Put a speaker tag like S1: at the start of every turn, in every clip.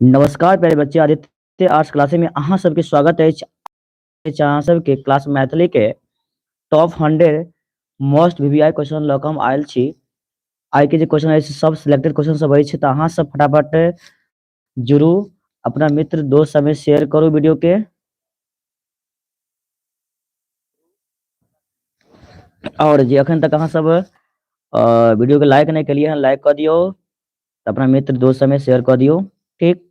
S1: नमस्कार प्यारे बच्चे, आदित्य आर्ट्स क्लास में अहाँ सबके स्वागत अछि। अहाँ सबके क्लास मैथिली के टॉप 100 मोस्ट वीवीआई क्वेश्चन लऽ कऽ हम आयल छी। आइ के जे क्वेश्चन अछि सब सिलेक्टेड क्वेश्चन सब अछि, तऽ अहाँ सब फटाफट जुड़ू, अपना मित्र दोस्त सबमे शेयर करू वीडियो के। और जे अखन तक अहाँ सब वीडियो के लाइक नहि केलियै हन, लाइक कऽ दियौ, अपना मित्र दोस्त सबमे शेयर कऽ दियौ। ठीक,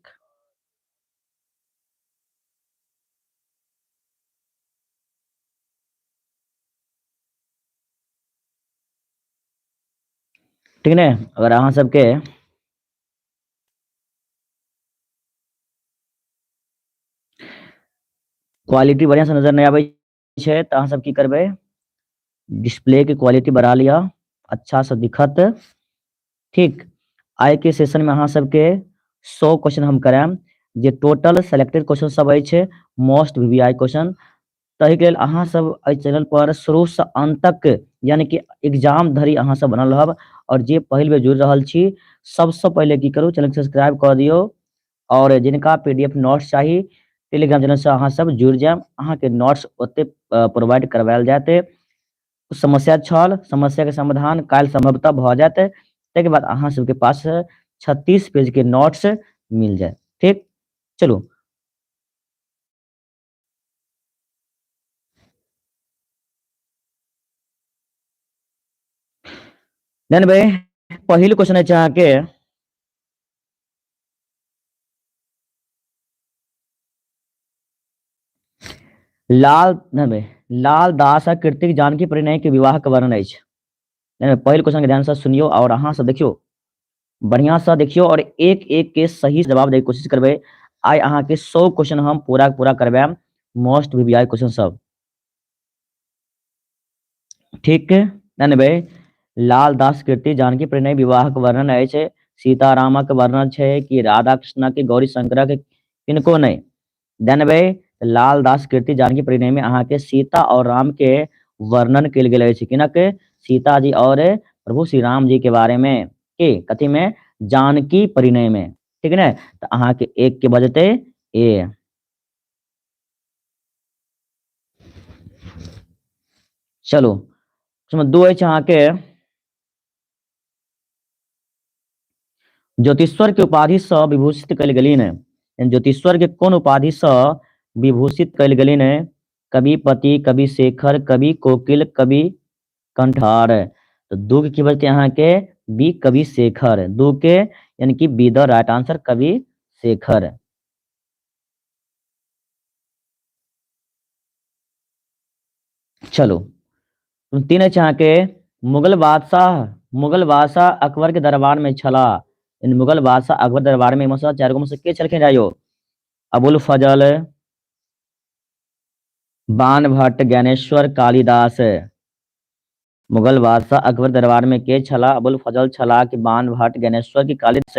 S1: ठीक ने। अगर अहाँ सबके क्वालिटी बढ़िया से नजर नहीं आबै छै तऽ अहाँ सब की करबै, डिस्प्ले के क्वालिटी बढ़ा लिअ, अच्छा से दिखत। ठीक, आइ के सेशन में अहाँ सबके 100 क्वेश्चन हम करायब, जे टोटल सेलेक्टेड क्वेश्चन सब अछि, मोस्ट वीवीआई क्वेश्चन। ताहि के लेल अहाँ सब एहि चैनल पर शुरू से अंत तक यानी कि एग्जाम धरि अहाँ सब बनल रहब। और जे पहिल बेर जुड़ रहल छी, सबसे पहिले की करू, चैनल के सब्सक्राइब कऽ दियौ। और जिनका पीडीएफ नोट्स चाही, टेलीग्राम चैनल से अहाँ सब जुड़ जायब, अहाँ के नोट्स ओते प्रोवाइड करवायल जायत। समस्या छल, समस्या के समाधान काल्हि संभवतः भऽ जायत। ताहिके बाद अहाँ सबके पास 36 पेज के नोट्स मिल जायत। ठीक, चलू भाई, पहिल क्वेश्चन अछि अहाँके, लाल नहि, लाल दास आ कृतिक जानकी परिणय के विवाह के वर्णन अछि। पहिल क्वेश्चन के ध्यान से सुनियो और अहाँ सब देखियो, बढ़िया से देखियो और एक एक के सही जवाब दे के कोशिश करबै। आइ अहाँ के 100 क्वेश्चन हम पूरा पूरा करबायब, मोस्ट वीवीआई क्वेश्चन सब। ठीक, नहीं भाई, लाल दास कृति जानकी परिणय विवाह के वर्णन अछि, सीतारामक वर्णन छै कि राधा कृष्ण के, गौरी शंकर के, किनको नहीं। देन भाई, लाल दास कृति जानकी परिणय में अहाँ के सीता और राम के वर्णन कयल गेल अछि। किनक? सीता जी और प्रभु श्री राम जी के बारे में, के कथी में? जानकी परिणय में। ठीक ने, तो अहाँ के एक के बजते ए। चलू, इसमें दो अछि अहाँ के, ज्योतिश्वर के उपाधि से विभूषित कयल गेलिन। ज्योतिश्वर के कोन उपाधि से विभूषित कयल गेलिन? कवि पति, कवि शेखर, कवि कोकिल, कवि कंठार। तो दू के की बजते अहाँ के? बी, कवि शेखर। दू के यानी कि बी the right answer, कवि शेखर। चलो तीन अछि अहाँ के, मुगल बादशाह अकबर के दरबार में छला। मुगल बादशाह अकबर दरबार में चार गो में से के छलखिन रहे? अबुल फजल, बाणभट्ट, ज्ञानेश्वर, कालिदास। मुगल बादशाह अकबर दरबार में के छला? अबुल फजल छला कि बाणभट्ट, ज्ञानेश्वर कि कालिदास?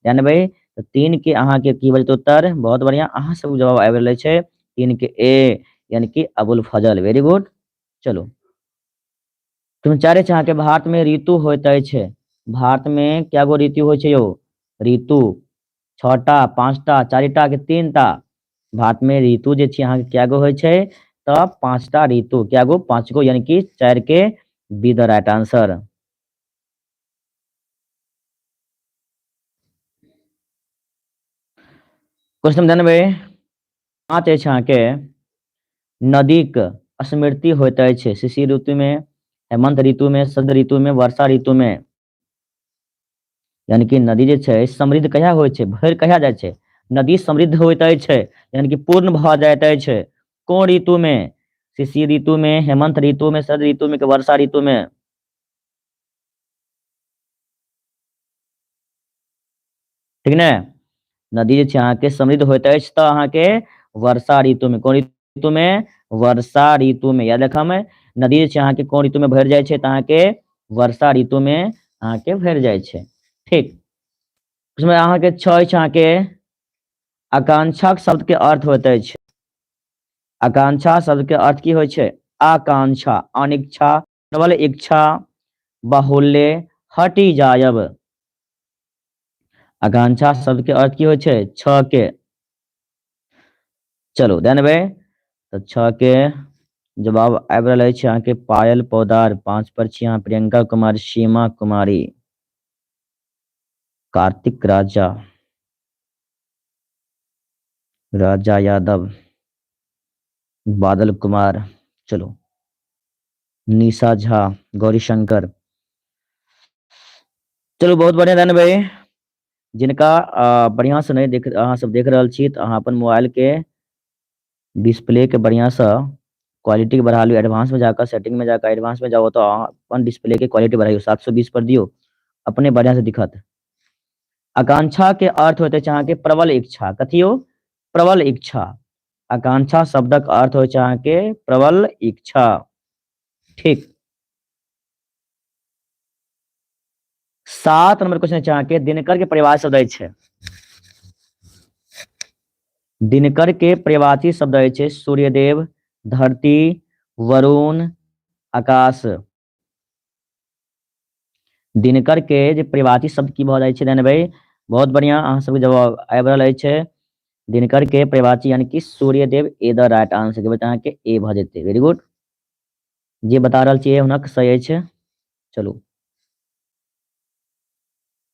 S1: यानी भाई तीन के अहाँ के की बजते उत्तर? बहुत बढ़िया, अहाँ सब जवाब आबि रहल छै तीन के ए, यानी कि अबुल फजल। वेरी गुड। चलो तुम चारे अहाँ के, भारत में ऋतु होइत अछि। भारत में क्या गो ऋतु होइ छै यौ? ऋतु 6टा, 5टा, 4टा कि 3टा? भारत में ऋतु जे छै अहाँ के क्या गो होइ छै? तऽ 5टा ऋतु। क्या गो? 5 गो, यानी कि 4 के B the right answer. Question जानबै 5 अछि अहाँ के, नदीक स्मृति होइत अछि शिशिर ऋतु में, हेमंत ऋतु में, शरद ऋतु में, वर्षा ऋतु में। यानी कि नदी जे छै समृद्ध कहिया होइ छै, भरि कहिया जाइ छै? नदी समृद्ध होइत अछि यानी कि पूर्ण भऽ जाइत अछि कोन ऋतु में? शिशिर ऋतु में, हेमंत ऋतु में, शरद ऋतु में कि वर्षा ऋतु में? ठीक ने, नदी जे छै अहाँके समृद्ध होइत अछि तऽ अहाँके वर्षा ऋतु में। कोन ऋतु में? वर्षा ऋतु में। याद रखब, नदी जे छै अहाँके कोन ऋतु में भरि जाइ छै? तऽ अहाँके वर्षा ऋतु में अहाँके भरि जाइ छै। ठीक, उसमें अहाँके 6 अछि अहाँके, आकांक्षा शब्द के अर्थ होइत अछि। आकांक्षा शब्द के अर्थ की होइ छै? आकांक्षा, अनिच्छा, प्रबल इच्छा, बाहुल्य, हटि जायब। आकांक्षा शब्द के अर्थ की होइ छै? 6 के। चलू देनबै तऽ 6 के जवाब आबि रहल अछि अहाँके पायल पौदार, 5 पर छी अहाँ प्रियंका कुमार, सीमा कुमारी, कार्तिक राजा, राजा यादव, बादल कुमार, चलो निशा झा, गौरी शंकर। चलू बहुत बढ़िया देनबै। जिनका बढ़िया से नहीं देख, अहाँ सब देख रहल छी तऽ अहाँ अपन मोबाइल के डिस्प्ले के बढ़िया से क्वालिटी के बढ़ा लियौ। एडवांस में जाकर सेटिंग में जाकर एडवांस में जाओ तो अहाँ अपन डिस्प्ले के क्वालिटी बढ़ाइयो, 720 पर दियौ, अपने बढ़िया से दिखत। आकांक्षा के अर्थ होइत अछि अहाँके प्रबल इच्छा। कथियो? प्रबल इच्छा। आकांक्षा शब्दक अर्थ होइ छै अहाँके प्रबल इच्छा। ठीक। 7 नंबर क्वेश्चन छै अहाँके दिनकर के परिवार शब्द अछि। दिनकर के पर्यायवाची शब्द अछि सूर्यदेव, धरती, वरुण, आकाश। दिनकर के जे पर्यायवाची शब्द की भऽ जाइ छै देनबै? बहुत बढ़िया अहाँ सबके जवाब आबि रहल अछि। दिनकर के पर्यायवाची यानी कि सूर्यदेव, ए the right answer के अहाँके ए भऽ जेतै। वेरी गुड, जे बता रहल छियै हुनक सही अछि। चलू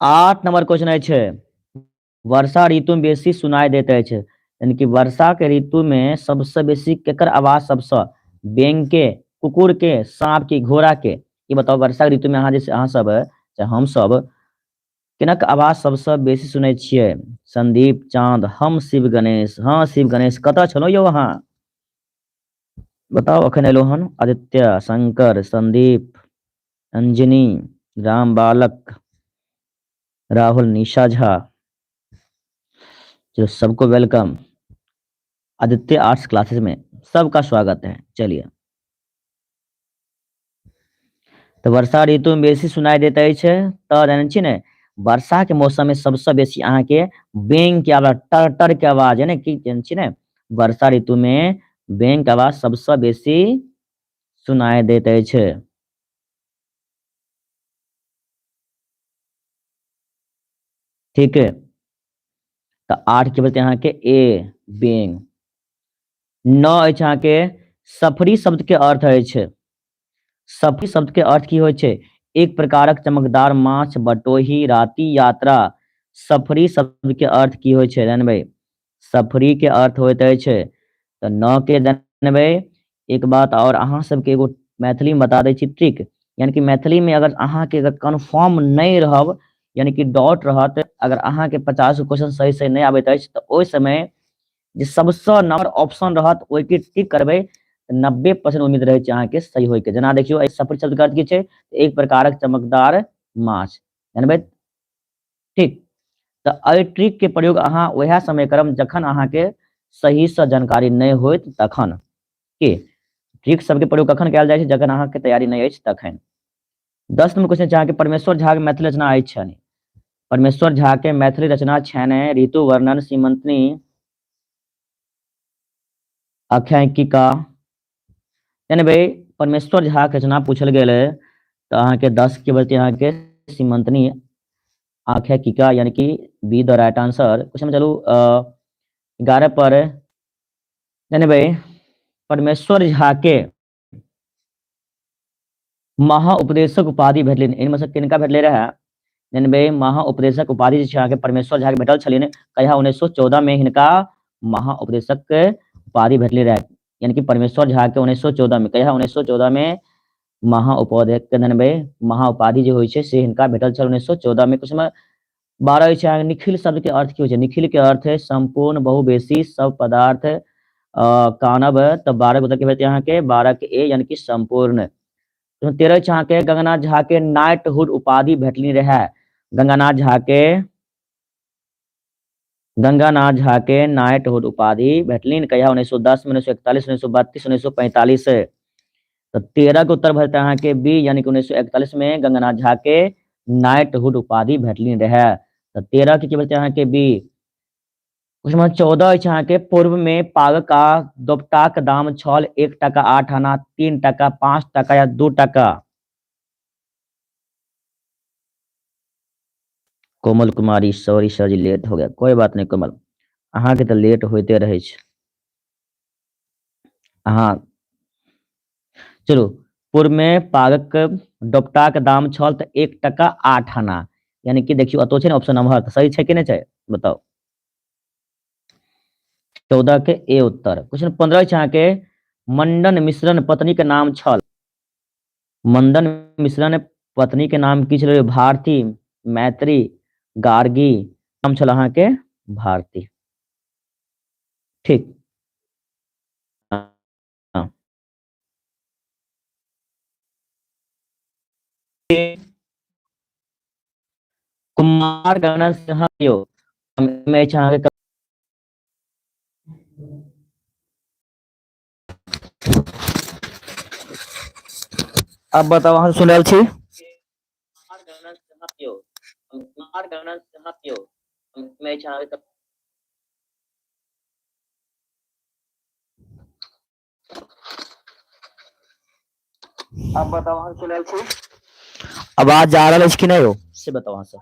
S1: 8 नंबर क्वेश्चन अछि, वर्षा ऋतु में बेसी सुनाई दैत अछि। यानी कि वर्षा के ऋतु में सबसे बेसी केकर आवाज सबसे? बेंग के, कुकुर के, सांप के, घोड़ा के? ई बताउ वर्षा ऋतु में अहाँ जे अहाँ सब चाहे हम सब किनक आवाज सबसे बेसी सुनै छियै? संदीप चांद, हम शिव गणेश। हाँ शिव गणेश कतऽ छलहुँ यौ अहाँ? बताउ अखन एलहुँ हन। आदित्य, शंकर, संदीप, अंजनी, राम बालक, राहुल, निशा झा, जो सबको welcome Aditya arts classes में सबका स्वागत है। चलिए तऽ वर्षा ऋतु में बेसी सुनाई दैत अछि तऽ जानै छी ने वर्षा के मौसम में सबसे बेसी अहाँके बेंग के आवाज, टर टर के आवाज है ने, की जानै छी ने वर्षा ऋतु में बेंग के आवाज सबसे बेसी सुनाई दैत अछि। ठीक है, तऽ 8 के बचते अहाँके ए बेंग। 9 अछि अहाँके सफरी शब्द के अर्थ अछि। सफरी शब्द के अर्थ की होइ छै? एक प्रकारक चमकदार माछ, बटोही, राति यात्रा। सफरी शब्द के अर्थ की होइ छै जानबै? सफरी के अर्थ होइत अछि तऽ 9 के जानबै। एक बात और अहाँ सबके एगो मैथिली में बता दै छी ट्रिक, यानी कि मैथिली में अगर अहाँके अगर कन्फर्म नहि रहब यानी कि डाउट रहत, अगर अहाँके 50 क्वेश्चन सही सही नहि आबैत अछि तऽ ओहि समय जे सबसँ नंबर ऑप्शन रहत ओहिके टिक करबै, 90% उम्मीद रहै छै अहाँके सही होइके। जेना देखियौ एहि सफरी शब्द के अर्थ की छै? एक प्रकारक चमकदार माछ, जानबै? ठीक, तऽ एहि ट्रिक के प्रयोग अहाँ वएह समय करब जखन अहाँके सहीसँ जानकारी नहि होइत तखन। के ट्रिक सबके प्रयोग कखन कयल जाइ छै? जखन अहाँके तैयारी नहि अछि तखन। 10 नंबर क्वेश्चन छै अहाँके परमेश्वर झा के मैथिली रचना अछि छनि। परमेश्वर झा के मैथिली रचना छनि ऋतु वर्णन, सीमंतनी, आख्यायिका। यानी परमेश्वर झा के रचना पूछल गेल है तऽ अहाँके 10 के बचते अहाँके सीमंतनी आख्यायिका यानी कि be the right answer. Question में चलू 11 पर यानी भाई परमेश्वर झा के महा उपदेशक उपाधि भेटलनि। एहिमे से किनका भेटले रहे? यानी भाई महा उपदेशक उपाधि जे छै अहाँके परमेश्वर झा के भेटल छलनि कहिया? 1914 में हिनका महा उपदेशक के उपाधि भेटले रहे। यानी कि परमेश्वर झा के 1914 में कहिया? 1914 में महा उपाध्यक्ष के धनबै महा उपाधि जे होइ छै से हिनका भेटल छल 1914 में। कुछ में 12 छै अहाँके निखिल शब्द के अर्थ की होइ छै? निखिल के अर्थ है संपूर्ण, बहुबेसी, सब पदार्थ, कानब। तऽ 12 के उत्तर की भेटतै अहाँके? 12 के ए यानी कि संपूर्ण। 13 छै अहाँके गंगानाथ झा के नाइटहुड उपाधि भेटलनि रहे। गंगानाथ झा के, गंगानाथ झा के नाइटहुड उपाधि भेटलनि कहिया? 1910 में, 1941, 1932, 1945। तऽ 13 के उत्तर भेटतै अहाँके बी यानी कि 1941 में गंगानाथ झा के नाइटहुड उपाधि भेटलनि रहे। तऽ 13 के की भेटतै अहाँके बी। उसमे 14 अछि अहाँके पूर्व में पागक आ दोपटाक दाम छल 1 टका 8 आना, 3 टका, 5 टका या 2 टका। Komal Kumari sorry sir ji late हो गया। कोई बात नहीं कोमल, अहाँके तऽ लेट होइते रहै छै। अहाँ चलू, पूर्व में पागक दोपटाक दाम छल तऽ 1 टका 8 आना, यानी कि देखियौ एतौ छै ने ऑप्शन नंबर, तऽ सही छै कि नहि छै बताउ। 14 के ए उत्तर। क्वेश्चन 15 छै अहाँके, मंडन मिश्रण पत्नी के नाम छल। मंडन मिश्रण पत्नी के नाम की छलै? भारती, मैत्री, गार्गी, नाम छल अहाँके भारती। ठीक। हाँ। कुमार गणेश सिन्हा यौ मे अछि अहाँके। अब बताउ अहाँ सुनि रहल छी?
S2: अब बताउ अहाँ सुनि रहल छी?
S1: आवाज जा रहल अछि कि नहि यौ से बताउ अहाँ सब।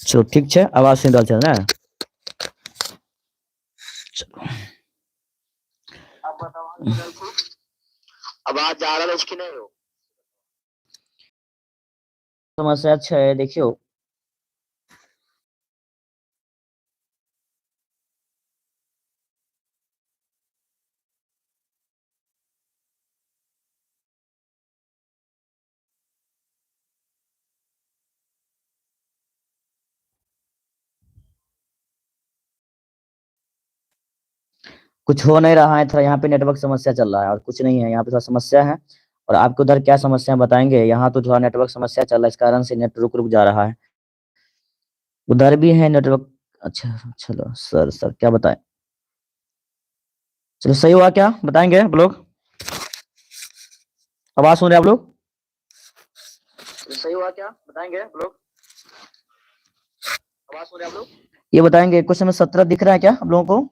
S1: चलू ठीक छै, आवाज सुनि रहल छै ने? चलू।
S2: अब बताउ अहाँ सुनि रहल छी? आवाज जा रहल अछि कि नहि यौ?
S1: समस्या छै देखियौ। कुछ हो नहीं रहा है, थोड़ा यहाँ पे नेटवर्क समस्या चल रहा है और कुछ नहीं है, यहाँ पे थोड़ा समस्या है। और आपके उधर क्या समस्या है बताएंगे? यहाँ तो थोड़ा नेटवर्क समस्या चल रहा है, इस कारण से नेट रुक रुक जा रहा है। उधर भी है नेटवर्क। अच्छा चलो सर, सर क्या बताएं? चलो सही हुआ क्या बताएंगे आप लोग? आवाज सुन रहे हैं आप लोग?
S2: सही हुआ क्या बताएंगे आप लोग? आवाज सुन रहे हैं आप लोग?
S1: ये बताएंगे। क्वेश्चन में 17 दिख रहा है क्या आप लोगों को?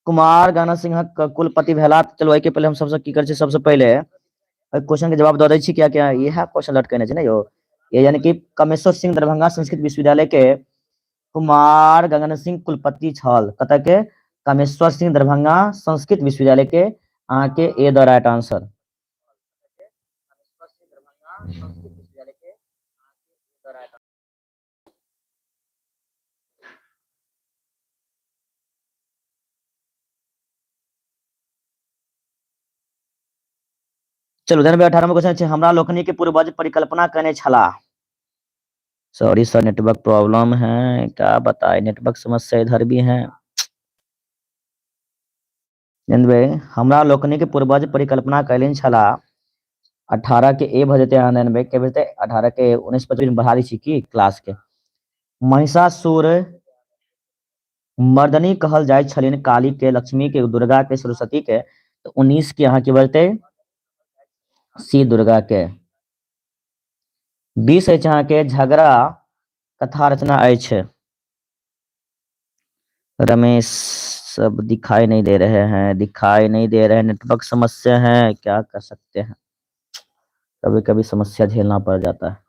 S1: कुमार गाना सिंह कुलपति भेला। चलो एहि के पहले हम सबसे की करै छी, सबसे पहले क्वेश्चन के जवाब दऽ दै छी। क्या क्या इएह क्वेश्चन लटकेने छै ने यौ, ये यानी कि कामेश्वर सिंह दरभंगा संस्कृत विश्वविद्यालय के कुमार गगन सिंह कुलपति छल। कतऽ के? कामेश्वर सिंह दरभंगा संस्कृत विश्वविद्यालय के। अहाँके ए द राइट आंसर। चलू धन्यवाद। 18 क्वेश्चन छै, हमरा लोकनि के पूर्वज परिकल्पना कने छलाह। सॉरी सर नेटवर्क प्रॉब्लम है, क्या बताए, नेटवर्क समस्या इधर भी है। हमरा लोकनि के पूर्वज परिकल्पना कयलनि छलाह। 18 के ए भऽ जेतै आनंद भाई, के भेजतै 18 के 19 25 बढ़ा दै छी की क्लास के। महिषासुर मर्दनी कहल जाइत छलनि काली के, लक्ष्मी के, दुर्गा के, सरस्वती के। तऽ 19 के अहाँ की बजतै? सी दुर्गा के। 20 अछि अहाँके झगड़ा कथा रचना अछि। रमेश सब दिखाई नहीं दे रहे हैं, दिखाई नहीं दे रहे हैं, नेटवर्क समस्या है, क्या कर सकते हैं, कभी कभी समस्या झेलना पड़ जाता है।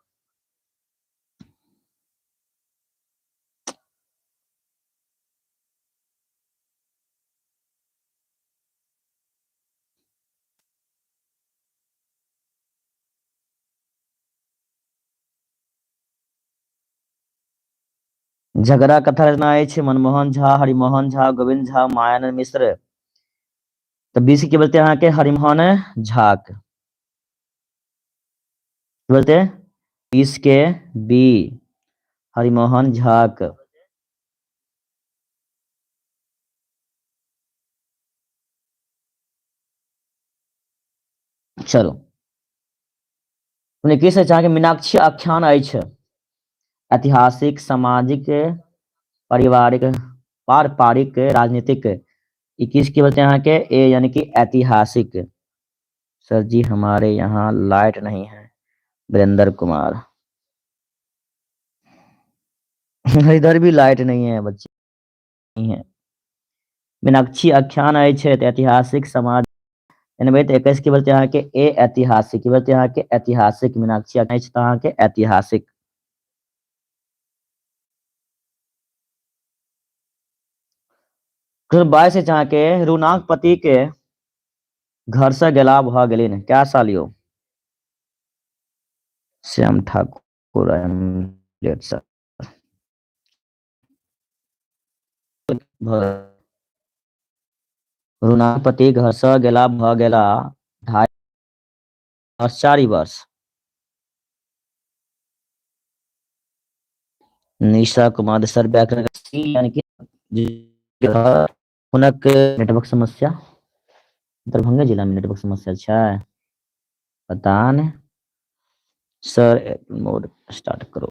S1: झगड़ा कथा रचना अछि मनमोहन झा, हरिमोहन झा, गोविंद झा, मायानंद मिश्र। तऽ 20 के बोलते अहाँके हरिमोहन झा के बोलते, 20 के बी हरिमोहन झा के। चलो 19 अहाँके मीनाक्षी आख्यान अछि। ऐतिहासिक, सामाजिक, पारिवारिक, पारंपरिक, राजनीतिक। 21 की बोलते हैं अहाँके ए यानी कि ऐतिहासिक। सर जी हमारे यहाँ लाइट नहीं है, वीरेंद्र कुमार। इधर भी लाइट नहीं है बच्चे, नहीं है। मीनाक्षी आख्यान अछि ऐतिहासिक, समाज, एनबै तऽ 21 की बचतै अहाँके ए ऐतिहासिक, की बचतै अहाँके ऐतिहासिक। मीनाक्षी अछि तऽ अहाँके ऐतिहासिक। 22 अछि अहाँके रूनाक पति के घर से गेला भऽ गेलिन कै साल यौ? Shyam Thakur I am late sir. रूनाक पति घर से गेला भऽ गेला 2.5 4 वर्ष। निशा कुमार सर व्याकरण सी यानी कि हुनक नेटवर्क समस्या, दरभंगा जिला में नेटवर्क समस्या छै, पता नहि। सर मोड स्टार्ट करो।